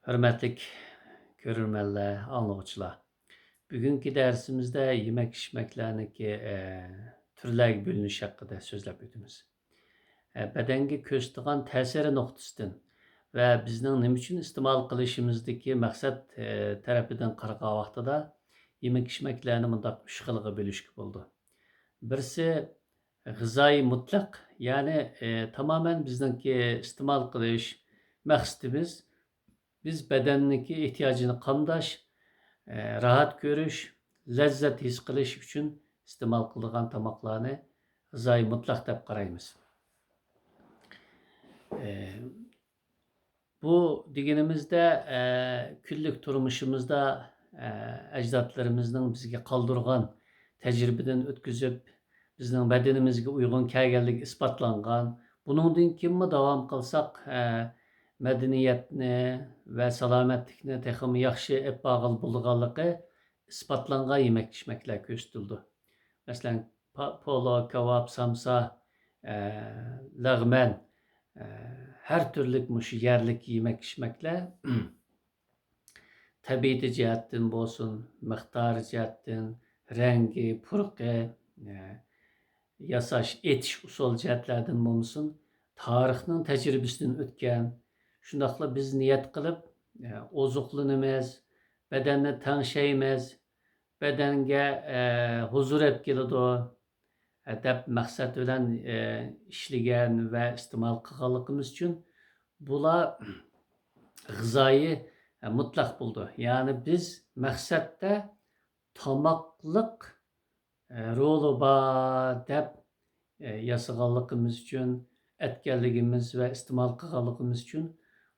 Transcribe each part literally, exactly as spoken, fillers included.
ھۆرمەتلىك كۆرۈرمەنلەر، ئاڭلىغۇچىلار! بۈگۈنكى دەرسىمىزدە يېمەك-ئىچمەكلەرنىڭكى، ئە، تۈرلەرگە بۆلۈنۈشى ھەققىدە سۆزلەپ ئۆتىمىز. ئە، بەدەنگە كۆرسىتىدىغان تەسىرى نۇقتىسىدىن ۋە بىزنىڭ نېمە ئۈچۈن ئىستېمال قىلىشىمىزدىكى مەقسەت، ئە، تەرىپىدىن قارىغان ۋاقتىدا يېمەك-ئىچمەكلەرنى مۇنداق ئۈچ خىلغا بۆلۈشكە بولىدۇ. بىرسى، غىزائىي مۇتلەق، يەنى، ئە، تامامەن بىزنىڭكى ئىستېمال قىلىش مەقسىتىمىز، بىز بەدەننىڭكى ئېھتىياجىنى قامداش، ئە، راھەت كۆرۈش، لەززەت ھېس قىلىش ئۈچۈن ئىستېمال قىلىدىغان تاماقلارنى غىزائىي مۇتلەق دەپ قارايمىز. ئە، بۇ دېگىنىمىزدە، ئە، كۈنلۈك تۇرمۇشىمىزدا، ئە، ئەجدادلىرىمىزنىڭ بىزگە قالدۇرغان تەجرىبىدىن ئۆتكۈزۈپ، بىزنىڭ بەدىنىمىزگە ئۇيغۇن كەلگەنلىكى ئىسپاتلانغان. بۇنىڭدىن كېيىنمۇ داۋام قىلساق، ئە، مەدەنىيەتنى ۋە سالامەتلىكنى تېخىمۇ ياخشى ئېلىپ بارغىلى بولىدىغانلىقى ئىسپاتلانغان يېمەك-ئىچمەكلەر كۆرسىتىلىدۇ. مەسىلەن، پا-، پولۇ، كاۋاپ، سامسا، ئە، لەغمەن، ئە، ھەر تۈرلۈك مۇشۇ يەرلىك يېمەك-ئىچمەكلەر تەبىئىتى جەھەتتىن بولسۇن، مىقدارى جەھەتتىن، رەڭگى، پۇرىقى، ئە، ياساش، ئېتىش ئۇسۇل جەھەتلەردىن بولمىسۇن، تارىخنىڭ تەجرىبىسىدىن ئۆتكەن، شۇنداقلا بىز نىيەت قىلىپ، ئە، ئوزۇقلىنىمىز، بەدەننى تەڭشەيمىز، بەدەنگە، ئە، ھۇزۇر ئېلىپ كېلىدۇ، ئە، دەپ مەقسەت بىلەن، ئە، ئىشلىگەن ۋە ئىستېمال قىلغانلىقىمىز ئۈچۈن بۇلار غىزائىي، ئە، مۇتلەق بولىدۇ. يەنى بىز مەقسەتتە تاماقلىق، ئە، رولى بار دەپ، ئە، ياسىغانلىقىمىز ئۈچۈن، ئەتكەنلىكىمىز ۋە ئىستېمال قىلغانلىقىمىز ئۈچۈن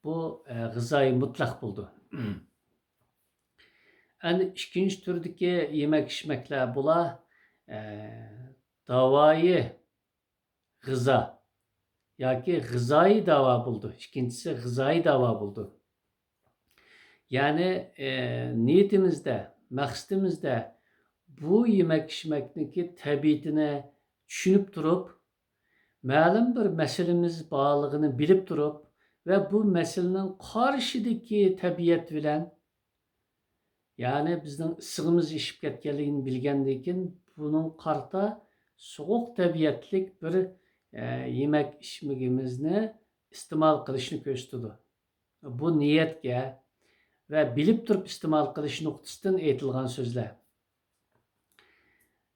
بۇ، ئە، غىزائىي مۇتلەق بولىدۇ. ئەنە ئىككىنچى تۈردىكى يېمەك-ئىچمەكلەر بۇلار، ئە، داۋايى غىزا ياكى غىزائىي داۋا بولىدۇ. ئىككىنچىسى غىزائىي داۋا بولىدۇ. يەنى، ئە، نىيىتىمىزدە، مەقسىتىمىزدە بۇ يېمەك-ئىچمەكنىڭكى تەبىئىتىنى چۈشىنىپ تۇرۇپ، مەلۇم بىر مەسىلىمىز بارلىقىنى بىلىپ تۇرۇپ ۋە بۇ مەسىلىنىڭ قارشىدىكى تەبىئەت بىلەن، يەنى بىزنىڭ ئىسسىقىمىز ئېشىپ كەتكەنلىكىنى بىلگەندىن كېيىن، بۇنىڭغا قارىتا سوغۇق تەبىئەتلىك بىر، ئە، يېمەك-ئىچمىكىمىزنى ئىستېمال قىلىشنى كۆرسىتىدۇ. بۇ نىيەتكە ۋە بىلىپ تۇرۇپ ئىستېمال قىلىش نۇقتىسىدىن ئېيتىلغان سۆزلەر.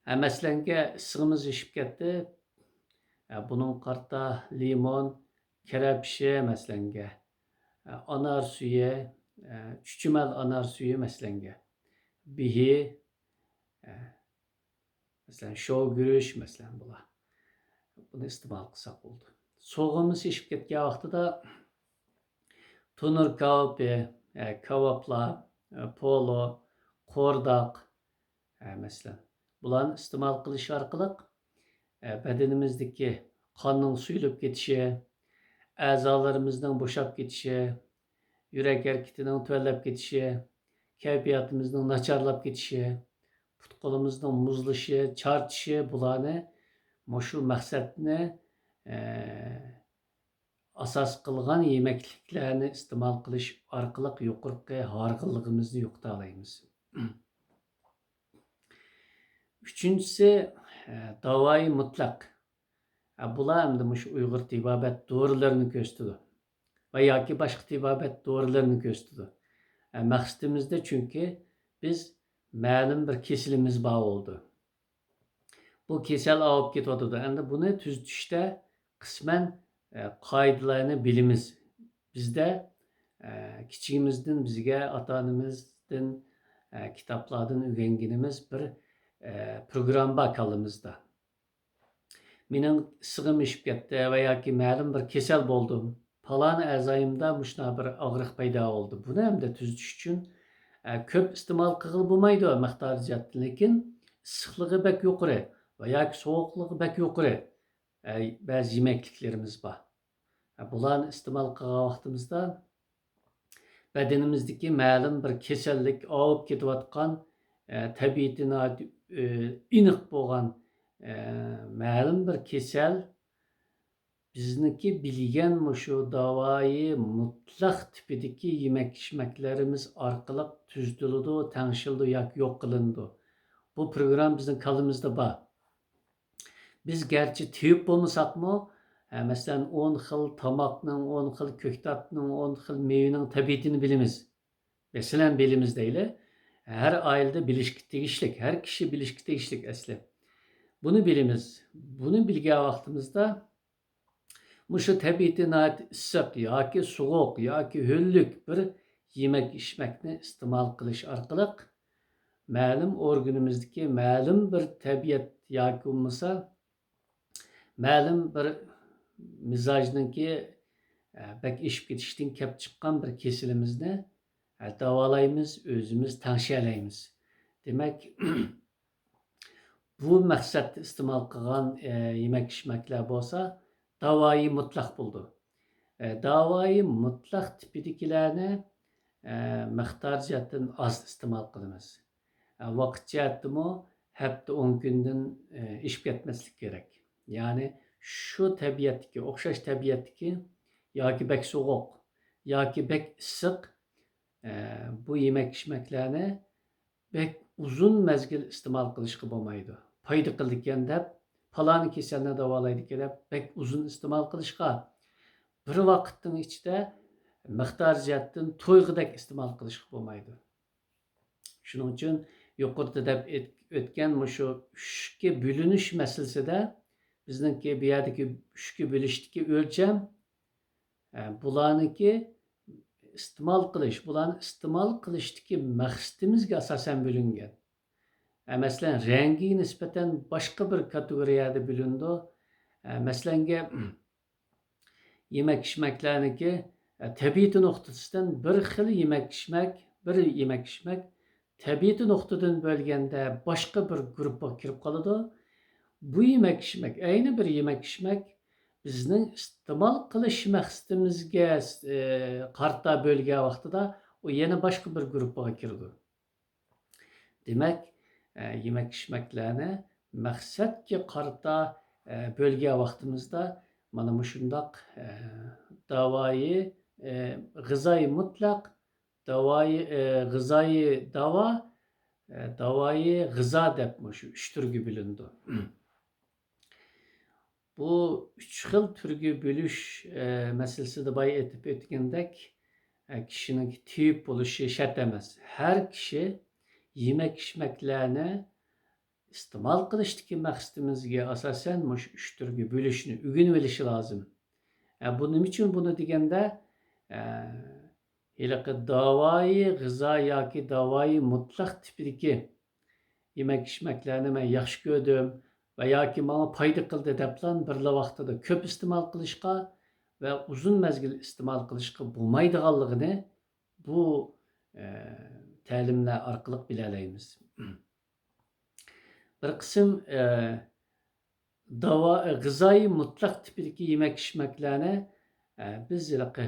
ھە، مەسىلەنگە، ئىسسىقىمىز ئېشىپ كەتتى. ھە، بۇنىڭغا قارىتا لىمون، كەرەپشە، مەسىلەنگە، ھە، ئانار سۈيى، ھە، چۈچۈمەل ئانار سۈيى، مەسىلەنگە، بېھى، ھە، مەسىلەن، شوۋگۈرۈچ، مەسىلەن، بۇلار. بۇنى ئىستېمال قىلساق بولىدۇ. سوغۇقىمىز ئېشىپ كەتكەن ۋاقتىدا تونۇر كاۋىپى، ئە، كاۋاپلار، ئە، پولۇ، قورداق، ئە، مەسىلەن، بۇلارنى ئىستېمال قىلىش ئارقىلىق، ئە، بەدىنىمىزدىكى قاننىڭ سۇيۇلۇپ كېتىشى، ئەزالىرىمىزنىڭ بوشاپ كېتىشى، يۈرەك ھەرىكىتىنىڭ تۆۋەنلەپ كېتىشى، كەيپىياتىمىزنىڭ ناچارلاپ كېتىشى، پۇت-قولىمىزنىڭ مۇزلىشى، چارچىشى، بۇلارنى مۇشۇ مەقسەتنى، ئە، ئاساس قىلغان يېمەكلىكلەرنى ئىستېمال قىلىش ئارقىلىق يۇقىرىقى ھارغىنلىقىمىزنى يوقىتالايمىز. ئۈچىنچىسى، ئە، داۋايى مۇتلەق. ئە، بۇلار ئەمدى مۇشۇ ئۇيغۇر تېبابەت دورىلىرىنى كۆرسىتىدۇ ۋە ياكى باشقا تېبابەت دورىلىرىنى كۆرسىتىدۇ. ئە، مەقسىتىمىزدە چۈنكى بىز مەلۇم بىر كېسىلىمىز بار بولىدۇ. بۇ كېسەل ئاۋۇپ كېتىۋاتىدۇ. ئەمدى بۇنى تۈزىتىشتە قىسمەن، ئە، قائىدىلەرنى بىلىمىز. بىزدە، ئە، كىچىكىمىزدىن بىزگە ئاتا-ئانىمىزدىن، ئە، كىتابلاردىن ئۆگەنگىنىمىز بىر، ئە، پروگرامما بار كاللىمىزدا. مېنىڭ ئىسسىقىم ئېشىپ كەتتى ۋە ياكى مەلۇم بىر كېسەل بولدۇم، پالان ئەزايىمدا مۇشۇنداق بىر ئاغرىق پەيدا بولدى. بۇنى ئەمدى تۈزىتىش ئۈچۈن، ئە، كۆپ ئىستېمال قىلغىلى بولمايدۇ مىقدارى جەھەتتىن، لېكىن ئىسسىقلىقى بەك يۇقىرى ۋە ياكى سوغۇقلۇقى بەك يۇقىرى، ئە، بەزى يېمەكلىكلىرىمىز بار. ئە، بۇلارنى ئىستېمال قىلغان ۋاقتىمىزدا بەدىنىمىزدىكى مەلۇم بىر كېسەللىك ئاۋۇپ كېتىۋاتقان، ئە، تەبىئىتى ناھايىتى، ئە، ئېنىق بولغان، ئە، مەلۇم بىر كېسەل بىزنىڭكى بىلگەن مۇشۇ داۋايى مۇتلەق تىپىدىكى يېمەك-ئىچمەكلىرىمىز ئارقىلىق تۈزىتىلىدۇ، تەڭشىلىدۇ ياكى يوق قىلىنىدۇ. بۇ پروگرامما بىزنىڭ كاللىمىزدا بار. بىز گەرچە تېۋىپ بولمىساقمۇ، ئە، مەسىلەن، ئون خىل تاماقنىڭ، ئون خىل كۆكتاتنىڭ، ئون خىل مېۋىنىڭ تەبىئىتىنى بىلىمىز. مەسىلەن، بىلىمىز دەيلى. ھەر ئائىلىدە بىلىشكە تېگىشلىك، ھەر كىشى بىلىشكە تېگىشلىك ئەسلى. بۇنى بىلىمىز. بۇنى بىلگەن ۋاقتىمىزدا، مۇشۇ تەبىئىتى ناھايىتى ئىسسىق ياكى سوغۇق ياكى ھۆللۈك بىر يېمەك-ئىچمەكنى ئىستېمال قىلىش ئارقىلىق، مەلۇم ئورگىنىمىزدىكى مەلۇم بىر تەبىئەت ياكى بولمىسا مەلۇم بىر مىزاجنىڭكى، ئە، بەك ئېشىپ كېتىشتىن كەپ چىققان بىر كېسىلىمىزنى، ئە، داۋالايمىز، ئۆزىمىز تەڭشىيەلەيمىز. دېمەك، بۇ مەقسەتتە ئىستېمال قىلغان، ئە، يېمەك-ئىچمەكلەر بولسا داۋايى مۇتلەق بولىدۇ. ئە، داۋايى مۇتلەق تىپىدىكىلەرنى، ئە، مىقدار جەھەتتىن ئاز ئىستېمال قىلىمىز. ئە، ۋاقىت جەھەتتىمۇ ھەپتە ئون كۈندىن، ئە، ئېشىپ كەتمەسلىك كېرەك. يەنى شۇ تەبىئەتتىكى، ئوخشاش تەبىئەتتىكى ياكى بەك سوغۇق، ياكى بەك ئىسسىق، ئە، بۇ يېمەك-ئىچمەكلەرنى بەك ئۇزۇن مەزگىل ئىستېمال قىلىشقا بولمايدۇ. پايدا قىلىدىكەن دەپ، پالانى كېسەلنى داۋالايدىكەن دەپ بەك ئۇزۇن ئىستېمال قىلىشقا، بىر ۋاقىتنىڭ ئىچىدە مىقدار جەھەتتىن تويغۇدەك ئىستېمال قىلىشقا بولمايدۇ. شۇنىڭ ئۈچۈن يۇقىرىدا دەپ ئېت-، ئۆتكەن مۇشۇ ئۈچكە بۆلۈنۈش مەسىلىسىدە بىزنىڭكى بۇ يەردىكى ئۈچكە بۆلۈشتىكى ئۆلچەم، ئە، بۇلارنىڭكى ئىستېمال قىلىش، بۇلارنى ئىستېمال قىلىشتىكى مەقسىتىمىزگە ئاساسەن بۆلۈنگەن. ئە، مەسىلەن، رەڭگى نىسبەتەن باشقا بىر كاتېگورىيەدە بۆلۈنىدۇ. ئە، مەسىلەنگە، يېمەك-ئىچمەكلەرنىڭكى، ئە، تەبىئىتى نۇقتىسىدىن بىر خىل يېمەك-ئىچمەك، بىر يېمەك-ئىچمەك تەبىئىتى نۇقتىدىن بۆلگەندە باشقا بىر گۇرۇپپىغا كىرىپ قالىدۇ. بۇ يېمەك-ئىچمەك، ئەينى بىر يېمەك-ئىچمەك بىزنىڭ ئىستېمال قىلىش مەقسىتىمىزگە، ئە، قارىتا بۆلگەن ۋاقتىدا ئۇ يەنە باشقا بىر گۇرۇپپىغا كىرىدۇ. دېمەك، ئە، يېمەك-ئىچمەكلەرنى مەقسەتكە قارىتا، ئە، بۆلگەن ۋاقتىمىزدا مانا مۇشۇنداق، ئە، داۋايى، ئە، غىزايى مۇتلەق، داۋايى، ئە، غىزايى داۋا، ئە، داۋايى غىزا دەپ مۇشۇ ئۈچ تۈرگە بۆلۈنىدۇ. بۇ ئۈچ خىل تۈرگە بۆلۈش، ئە، مەسىلىسىدە بايا ئېيتىپ ئۆتكەندەك، ئە، كىشىنىڭكى تېۋىپ بولۇشى شەرت ئەمەس. ھەر كىشى يېمەك-ئىچمەكلەرنى ئىستېمال قىلىشتىكى مەقسىتىمىزگە ئاساسەن مۇشۇ ئۈچ تۈرگە بۆلۈشنى ئۆگىنىۋېلىشى لازىم. ئە، بۇ نېمە ئۈچۈن بۇنى دېگەندە، ئە، ھېلىقى داۋايى غىزا ياكى داۋايى مۇتلەق تىپىدىكى يېمەك-ئىچمەكلەرنى مەن ياخشى كۆردۈم ۋە ياكى ماڭا پايدا قىلدى دەپلا بىرلا ۋاقتىدا كۆپ ئىستېمال قىلىشقا ۋە ئۇزۇن مەزگىل ئىستېمال قىلىشقا بولمايدىغانلىقىنى بۇ، ئە، تەلىملەر ئارقىلىق بىلەلەيمىز. بىر قىسىم، ئە، داۋا-، غىزايى مۇتلەق تىپىدىكى يېمەك-ئىچمەكلەرنى، ئە، بىز ھېلىقى،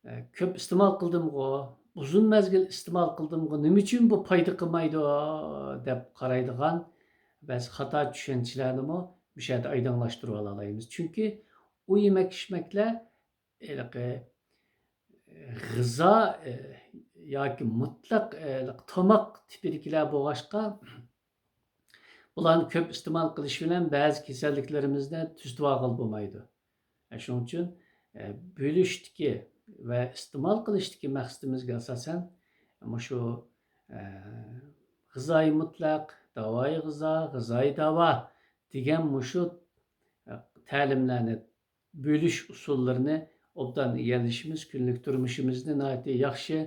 ئە، كۆپ ئىستېمال قىلدىمغۇ، ئۇزۇن مەزگىل ئىستېمال قىلدىمغۇ، نېمە ئۈچۈن بۇ پايدا قىلمايدۇ دەپ قارايدىغان بەزى خاتا چۈشەنچىلەرنىمۇ مۇشۇ يەردە ئايدىڭلاشتۇرۇۋالالايمىز. چۈنكى ئۇ يېمەك-ئىچمەكلەر ھېلىقى غىزا، ئە، ياكى مۇتلەق، ئە، تاماق تىپىدىكىلەر بولغاچقا، بۇلارنى كۆپ ئىستېمال قىلىش بىلەن بەزى كېسەللىكلىرىمىزنى تۈزىتىۋالغىلى بولمايدۇ. شۇنىڭ ئۈچۈن، ئە، بۆلۈشتىكى ۋە ئىستېمال قىلىشتىكى مەقسىتىمىزگە ئاساسەن مۇشۇ، ئە، غىزايى مۇتلەق، داۋايى غىزا، غىزايى داۋا دېگەن مۇشۇ، ئە، تەلىملەرنى بۆلۈش ئۇسۇللىرىنى ئوبدان ئىگىلىشىمىز كۈنلۈك تۇرمۇشىمىزنى ناھايىتى ياخشى،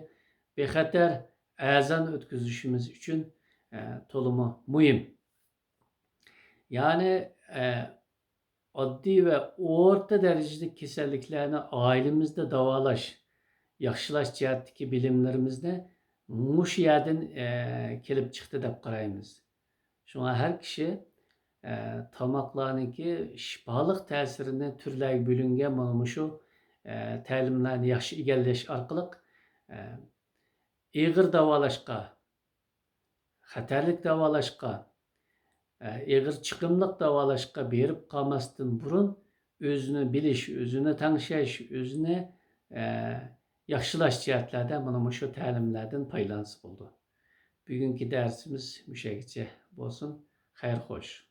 بىخەتەر، ئەرزان ئۆتكۈزۈشىمىز ئۈچۈن، ئە، تولىمۇ مۇھىم. يەنى، ئە، ئاددىي ۋە ئورتا دەرىجىلىك كېسەللىكلەرنى ئائىلىمىزدە داۋالاش، ياخشىلاش جەھەتتىكى بىلىملىرىمىزنى مۇشۇ يەردىن، ئە، كېلىپ چىقتى دەپ قارايمىز. شۇڭا ھەر كىشى، ئە، تاماقلارنىڭكى شىپالىق تەسىرىنى تۈرلەرگە بۆلۈنگەن مانا مۇشۇ، ئە، تەلىملەرنى ياخشى ئىگىلەش ئارقىلىق، ئە، ئېغىر داۋالاشقا، خەتەرلىك داۋالاشقا، ئە، ئېغىر چىقىملىق داۋالاشقا بېرىپ قالماستىن بۇرۇن ئۆزىنى بىلىش، ئۆزىنى تەڭشەش، ئۆزىنى، ئە، ياخشىلاش جەھەتلەردە مانا مۇشۇ تەلىملەردىن پايدىلانسا بولىدۇ. بۈگۈنكى دەرسىمىز مۇشۇ يەرگىچە بولسۇن. خەير خوش.